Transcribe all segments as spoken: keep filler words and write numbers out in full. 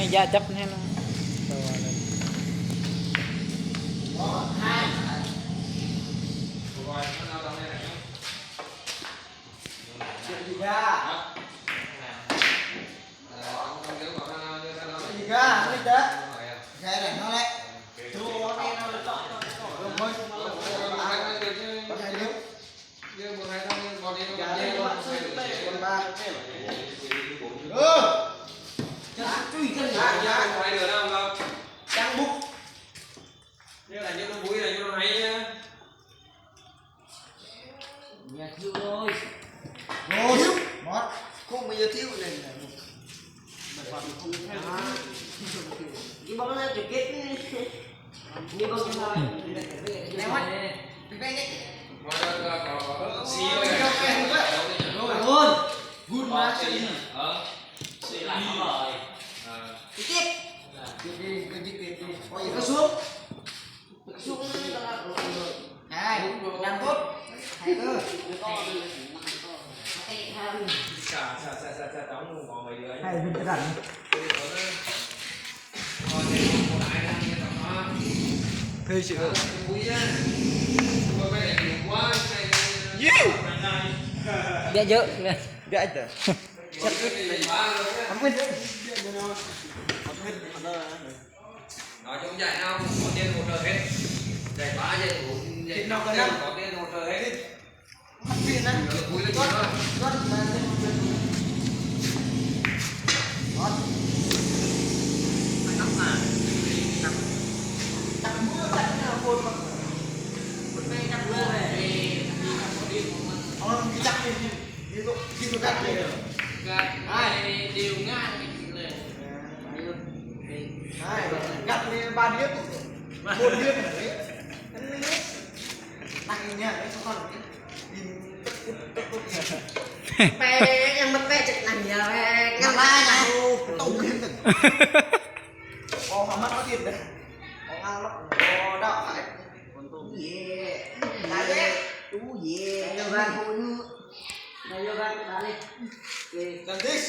Anai djă čăp anai. Nhà thiếu ơi. Rồi, mất. Không bao giờ thiếu này là một. Cái bóng nó chụp kết. Như bóng cái thôi. Nè, mất. Cái này. Rồi, good, mà. Ờ. Tiếp. Tiếp đi, cứ tiếp đi. Ôi, nó xuống. Hai, năm phút. Hai cơ. Hai bên cái rảnh. Thế sự. Biar jơ. Biar aja. Không quên. Nói chung giải nào cũng có tiền hỗ trợ hết. Giải ba, giải bốn, giải năm, có tiền hỗ trợ hết. Mắt pin á. Rồi, vui lên. Tuấn, Tuấn, Tuấn. Tuấn. Phải nắm mà. Nắm. Nắm mua, nắm mua, nắm mua. Bữa nay nắm mua này. Ờ, cái chắc đi. Ví dụ, ví dụ cắt đi. Cắt. Ai, đều ngang cái này. Ai, cắt đi ba điếc. Một điếc. Năng nha, đấy, không còn. Pe, yang mete cek năng ya, pe. Nang lain aku. Tau gitu. Oh, amat mati dah. Oh, ngalok. Oh, dah, Pak. Untung. Iya. Tadi, tuh, iya. Ayo, Bang, unu. Ayo, Bang, balik. Oke. Gantis.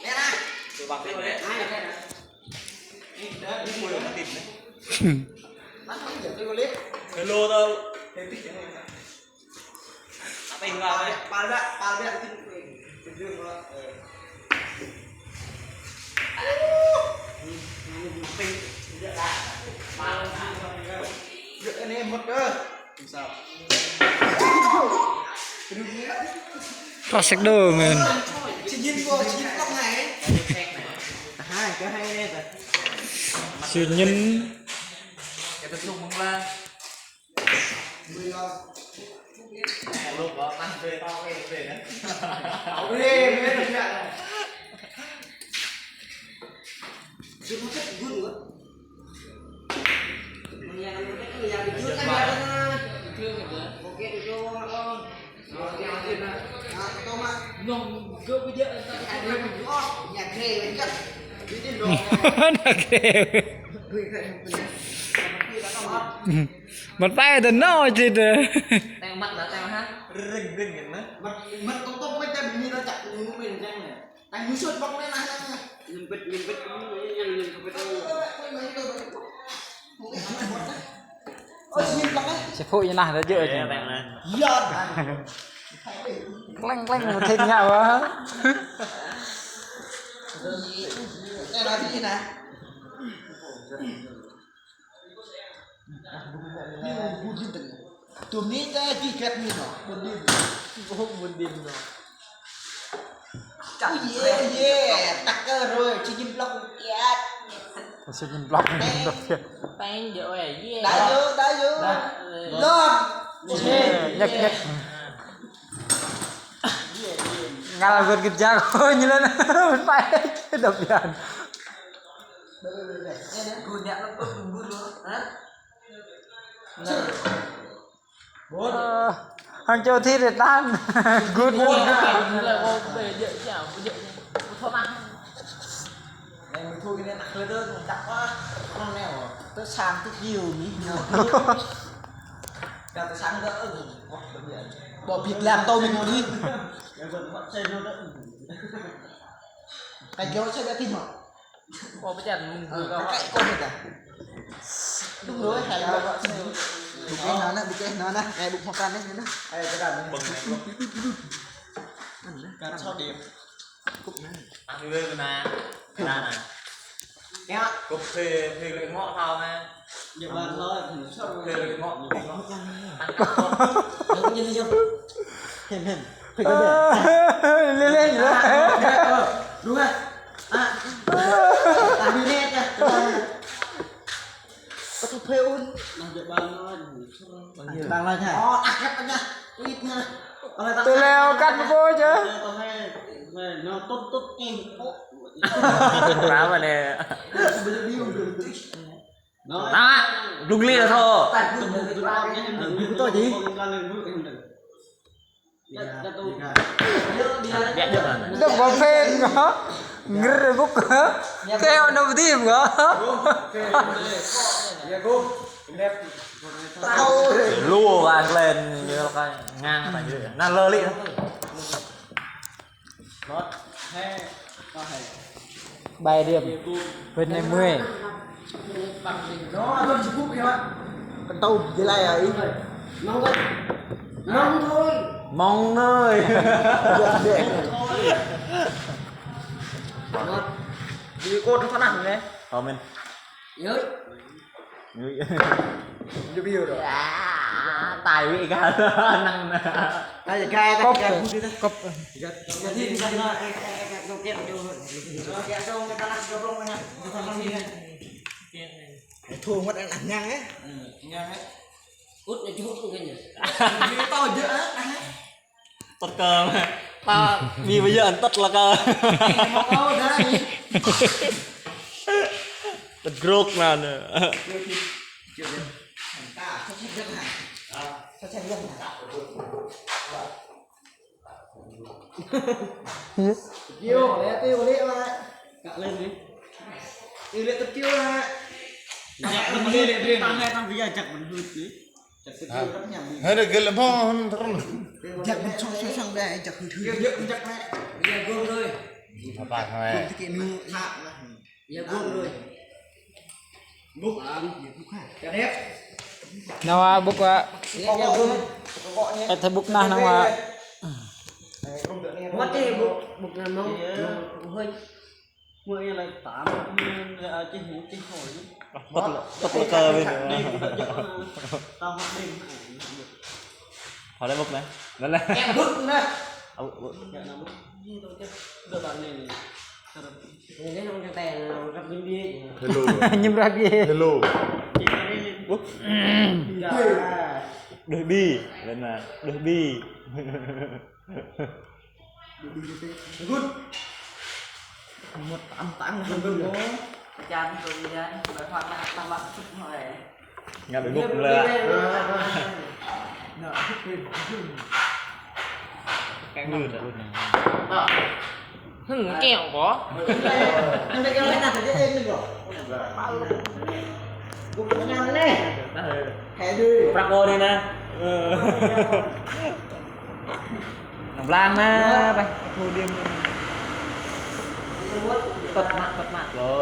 Merah. Coba, Bang. Ayo, merah. Ini dah, ini mulai mati nih. Langsung aja, tuh, boleh. Hello, tau. Happy ya. Apa yang nggak ada? Palda, palda, itu. Itu, eh. Aduh. Ini, ini, ini. Udah, lah. Palda. Udah, ini, emot, eh. Bisa. Rasik dong, men. Cijin, gua, cijin, kok, ngai? Hai, kau hai, ini, tuh. Cijin. Kita sung, lah. Nông gơ bây giờ. Nông gơ. Một tay thì nó chứ. Teng măt lah, teng ha. Ring, ring, ring, nah. Măt, măt tong tong, măt teng bini ta čăk, ñu mŭt mĕn teng, nah. Teng ñu sut bŏk mĕn, nah, nah, nah. Nyempit, nyempit, yang nyempit. Ôi, sini blak, eh. Sư phụ như nah, ta jơ. Iya, teng, nah. Iya. Kleng, kleng, một thịt ngạo hả? Teng, nah, sini, nah. Tui anai ta kĭ kĕt anai nô, ƀôn đin. Ƀôn đin nô. Ui, yê, yê, tăk kơ rồi, či ñim blŏk kĕt. Či ñim blŏk, ñim blŏk kĕt. Peng jơ, ôi, yê. Đa yô, đa yô. Đa. Lon. Yê, ñek, ñek. Ngal ƀôn kơjăk, ôi, ñu lŏn. Ƀôn pai, đop yan. Ơ, hăng čô thi rơtan. Good, good, good. Thôi mà. Này, mình thui cái này nặng lên đó, chắc quá. Con này, tớ sang tức nhiều nhỉ? Cả tớ sang đỡ, ừ, bỏ việc làm tao mình đi. Cái vẫn gọi xe nó đỡ. Cái kéo xe đã tin hả? Ơ, pơčăt mơ̆ng gơ̆ kơ kăk kăk kơ hơget ta? Đúng rồi, hai ba. Buk eh nă, buk eh nă. Eh, buk makan eh nă. Eh, kơ đàn. Bưng nă. Ăn nă. Kơ sao điểm. Cúp nă. Ăn đi nă. Nă nă. Ya. Cúp phê, phê lưỡi ngọ thao nă. Phê lưỡi ngọ, lưỡi ngọ. Hên hên. Phê kơ đe. Lê lê. Đúng rồi. À. Tao đi nè, tao. Tao thuê un. Đang nói hả? Ơ, ăt kăt anai. Ưt anai. Tui leo kăt mơ̆ kơ chứ. Tao hay, hay, nó tốt, tốt, em. Ơ. Apa nè? Bây giờ đi không được. Nó. Đó, đúng lý là thôi. Tôi chỉ. Biă jơ̆. Dăm kơ phê ngă. Ngơ̆r buk. Teo nă bơdim ngă. Lu wa klen, ñu kơ ngang ta jơ̆. Nă lơ lĭ. Bài điểm. Phần này mười. Kơtâu jơlai ai. Mông thôi. Mông thôi. Đi cô trong thằng này. Comment. Ui. Ui. Review rồi. À, tài vị cả năng nè. Ai, gai, gai, gai, gai, gai. Cốc. Gai, gai, gai, gai, gai, gai, gai, gai, gai. Thu mất ăn nhang ấy. Ừ, nhang ấy. Út nó chụp cái gì? Cái to dữ á. Tăt kơ. Ta, vì bây giờ anh tăt là kơ. Tăt gốc nă nè. Tiêu, lẹ tiêu, lẹ mà. Cắt lên đi. Tiêu, lẹ tiêu, lẹ. Cắt lên đi, lẹ, lẹ. Tăng lên, tăng bây giờ chặt mình hụt đi. Hơi được gel lắm không? Giặc mình song song song đây, giặc hư hư. Giặc giặc giặc mẹ. Giặc gom rồi. Apa thôi. Gom tiket nu. Giặc gom rồi. Buk. Buk ha. Giặc đẹp. Nao buk wa. Giặc gom. Ơ, thơ buk nă nao wa. Mất đi buk, buk nă mông. Hơi. Mười là tám, mười là chỉ, chỉ hỏi. Tăt, tăt là kơ bên. Tao học đêm. Hỏi lại bốc nè. Đó là. Em bốc nè. Ơ, bốc. Dạ, nó bốc. Như tôi chứ. Được bạn này. Này, nó trong tay, nó gấp nhím bia. Hello. Nhím bia. Hello. Bốc. Dạ. Đuổi bi, lên là đuổi bi. Đi, đi, đi, đi. Good. Một tám tám. Good, good, good. Chán rồi, chán. Bài hoạt là tăng bạc chút thôi. Ngã bị gục lẹ. Nă, good, good, good. Cái good. Good. Hưng, kéo có. Anh đây cái này là cái em này rồi. Good, good, good. Hãy đi. Prăk ô nê nă. Ơ. Nă blang nă, ƀai. Thu đêm. Tăt mă, tăt mă. Lô.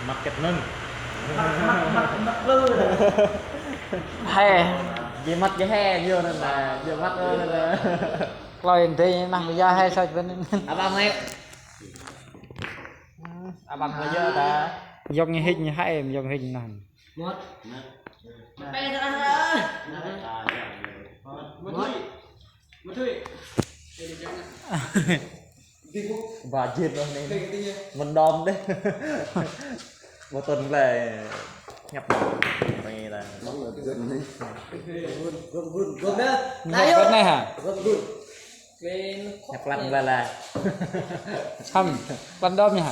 Măt kĕt nơ̆ng. Măt, măt, măt, măt lư. Hai. Ji măt ji hai, ji nơ̆ng nă. Ji măt nơ̆ng nă. Kloi dei nă, ya hai sa čô nơ̆ng. Abang mai. Abang mai yơh ta. Yŏk ñu hĭ ñu hai, yŏk hĭ ñu nă. Măt. Măt. Măt. Budget noh anai. Mơ̆n đom dêh. Bơtơn glai. Ñăp. Anai ta. Gơ̆p gơ̆p anai hă? Ñăp lăn glai la. Hăm, lăn đom anai hă?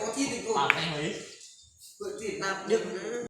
có thi thì cô. Tap anai hơi. Bơ thi tap được.